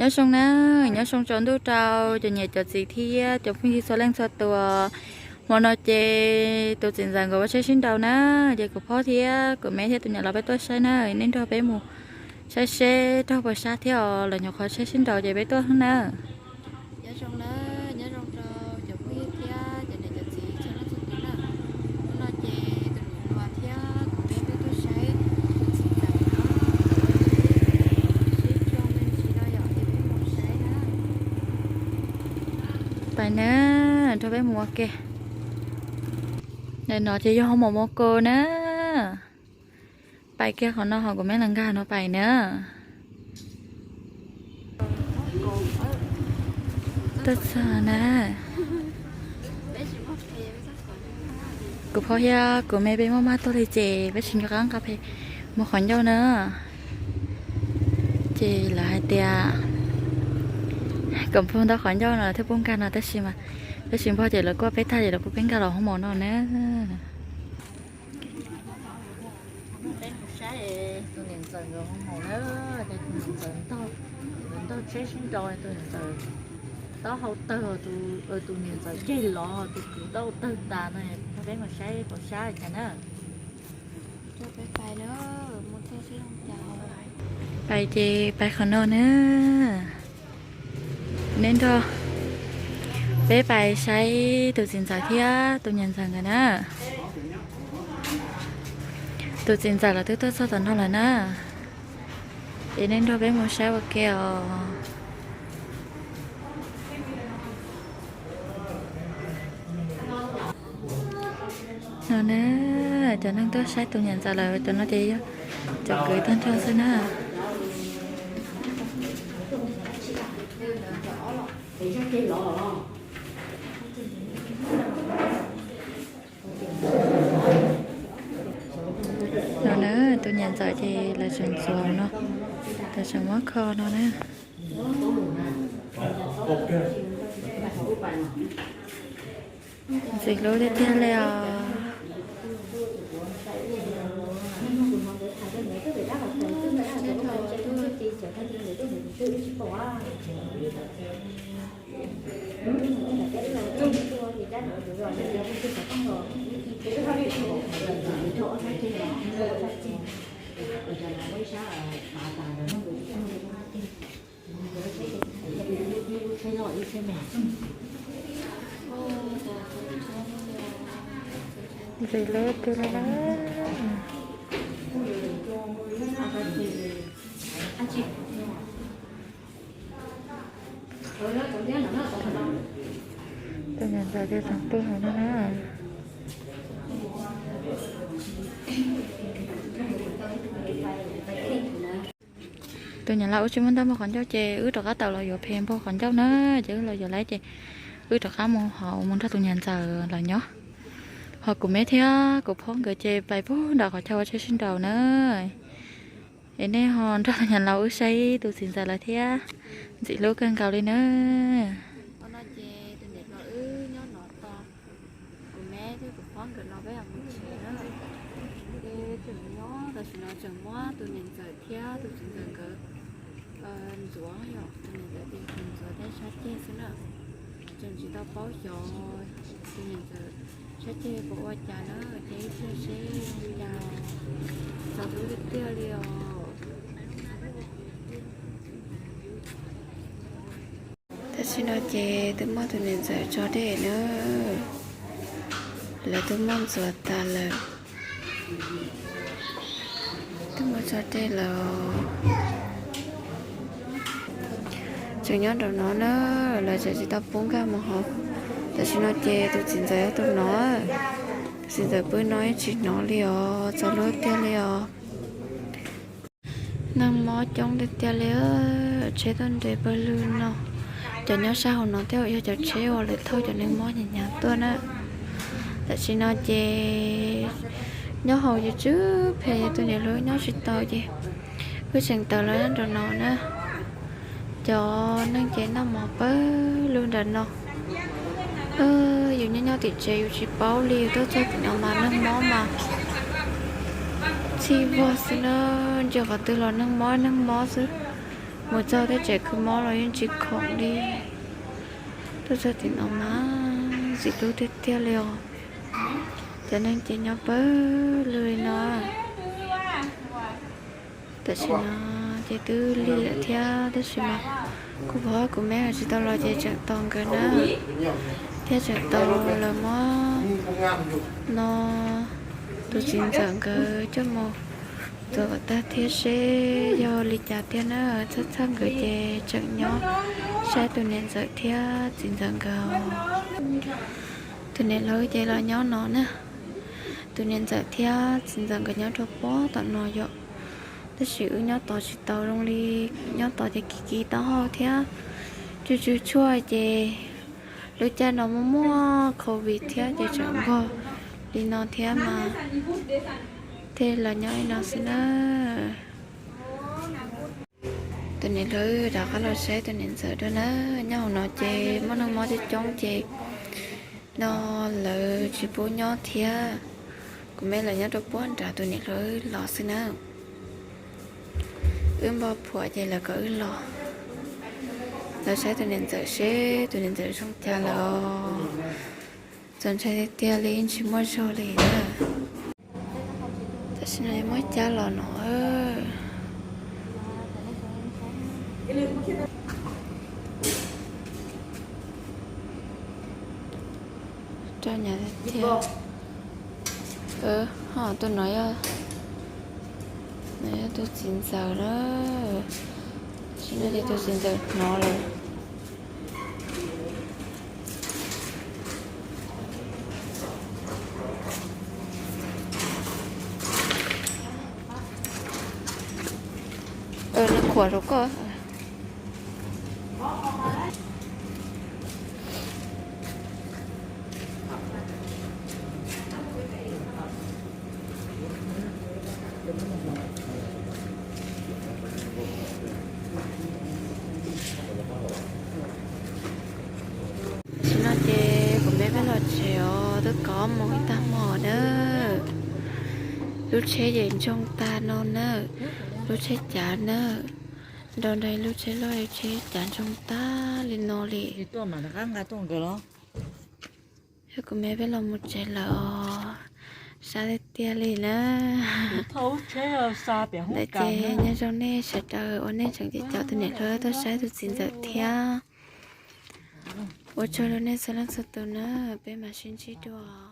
Nyob zoo na, nyob zoo tsaus ntuj rau cov niam cov txiv thiab cov phooj ywg txhua leej txhua tus. Hmo no ces tus txiv ntxawm nkawd ua tsheb sib nraus na, ces kuv phob thiab kuv me thiab tus niam laus peb tuaj saib na, nej nrog peb mus saib seb raug puas sab thiab os, lawv nyuam qhuav tsheb sib nraus ces peb tuaj na. Nyob zoo na, nyob zoo rau cov phooj ywg thiab cov niam cov txiv txhua leej txhua tus na. Hnub no ces tus niam hluas thiab kuv peb tuaj saib tus txiv ntxawm no, sib tso me ntsis no yom, ces peb mus saib na. Pais na, nrog peb mus ua ke. Ntawm no ces yog hoo maum Mos Kos na. Pais kiag qhov no ho kuv me los nkag no pais na. Tuaj txog na. Kuv phob thiab kuv me peb muaj maj tuaj li ces peb tsis nco qab nqa phem mus qhov ncauj na. Ces lawv hais tias kom npog ntau qhov ncauj no lawv thiaj pub nkag no tab sis mas, tab sis npog ces lawv kuaj peb tag ces lawv pub peb nkag los hoo maum no na. Peb mus saib tus niam ntxawm nkawd hoo maum na, ces tus niam ntxawm ntaug, ntaug tsheb sib nraus, tus niam ntxawm taub hau tawg, tus niam ntxawm ceg lov, tus kwv taub hau tawg tas no, peb mus saib puas sab cas na. Pais ces pais qhov no na. Neb nrog peb pais saib tus txiv ntxawm thiab tus niam ntxawm nkawd na. Tus txiv ntxawm lawv twb tuaj txog tom no lawm na. Es nej nrog peb mus saib ua ke os. No na, cov neeg tuaj saib tus niam ntxawm lawm, cov no ces yog cov kwv tag nrho xwb na. No na, tus niam ntxawm ces lawv tseem ntxuav no, lawv tseem muab kho no na. Ntxim hlub tiag tiag li os. Ntxim hlub tiag li na. Tus niam ntxawm ces tseem pw hauv no na. Tus niam laus wb tsis muaj ntaub npog qhov ncauj ces wb rov qab tawm los yuav phem npog qhov ncauj na, ces wb los yuav lawm ces wb rov qab mus hauv mus nrog tus niam ntxawm lawv nyob. Ho kuv me thiab kuv phob nkawd ces pais puag nram qhov chaw ua tsheb sib nraus na. Es nej ho nrog tus niam laus wb saib tus txiv ntxawm lawm thiab. Ntxim hlub kawg nkaus li na. Ua no ces tus niam hluas wb nyob no tos kuv me thiab kuv phob nkawd no peb mus tsev na. Ces tseem nyob tam sim no tseem muab tus niam ntxawm thiab tus txiv ntxawm nkawd ntxuav yom, tus niam ntxawm ces ntxuav tej sab ceg xwb na. Tseem tsis tau paub xyov tus niam ntxawm sab ceg puas ua cas na, ces ib pliag seb ua cas. Txaus hlub tiag tiag li os. Tam sim no ces twb muab tus niam ntxawm tso dej na. Lawv twb muab ntxuav tas lawm. Twb muab tso dej lawm. Tseem nyob nraum no na, lawv tseem tsis tau pub nkag mus hauv. Tam sim no ces tus txiv ntxawm tus no, tus txiv ntxawm pw no yeej tsis hnov li os, txaus hlub tiag li os. Neeg mob coob tiag tiag li, tsheb tuaj nres pawg lug no. Cov nyob sab hauv no tej zaum yog cov tsheb uas lawv thauj cov neeg mob hnyav hnyav tuaj na. Tam sim no ces nyob hauv ces tsw phem, tus niam hluas nyob tsis tau ces wb tseem tawm los nyob nraum no na. Cov neeg ces noj mov pawg lug nram no. Yus nyob nyob tim tsev yus tsis paub li, yus tuaj txog tim no mas neeg mob mas txhij vog xwb na, ntsia qhov twg los neeg mob neeg mob xwb. Mus txog tej tsev khwv mob los yeej tsis khoom li. Tuaj txog tim no mas ntxim hlub tiag tiag li os. Cov neeg ces nyob pawg lug li no. Tam sim no ces twb lig lawm thiab tab sis mas kuv pog kuv meb tsis tau los ces tseem tos nkawd na, thiab tseem tos lawv muab no tus txiv ntxawm nkawd coj mus txuas kom tag thiab seb yog li cas tiag na. Txhawj txhawj nkawd ces tseem nyob saib tus niam ntxawm thiab txiv ntxawm nkawd. Tus niam laus ces los nyob no na. Tus niam ntxawm thiab txiv ntxawm nkawd nyob rau puag tom no yom. Tab sis wb nyob tod tsis tau zoo li, nyob tod ces kiv kiv taub hau thiab tsw tsw tshuaj ces lub caij no muaj muaj covid thiab ces tseem npog li no thiab mas thiaj los nyob li no xwb na. Tus niam hluas rov qab los saib tus niam ntxawm dua na. Nyob hauv no ces muaj neeg mob coob coob ces no lawv tsis pub nyob thiab. Kuv meb lawv nyob rau puag nrad, tus niam hluas los xwb na. Wb npau phuam ces lawv kom wb los, los saib tus niam ntxawm seb tus niam ntxawm zoo cas lawm. Txaus ntshai tiag tiag li, tsis muaj zog li na. Tam sim no muab cab los no. Rau nyab tiag. Ho tus no yog, no yog tus txiv ntxawm na. Tam sim no ces tus txiv ntxawm hnov lawm. Nws khuam rau koj. Tam sim no ces kuv meb peb los tsev os, twb kaum moos ib tag hmo na. Lub tsheb ces ntsoog tag no na, lub tsheb cav na, nrau nrau lub tsheb loj, lub tsheb cav ntsoog tag li no li. Yog kuv meb peb los mus tsev lawm os, sab tiag tiag li na. Ntawd ces nyob zoo nej sawv daws uas nej tseem coj tus niam hluas tuaj saib tus txiv ntxawm thiab. Ua tsaug rau nej txhua leej txhua tus na, peb mam sib ntsib dua.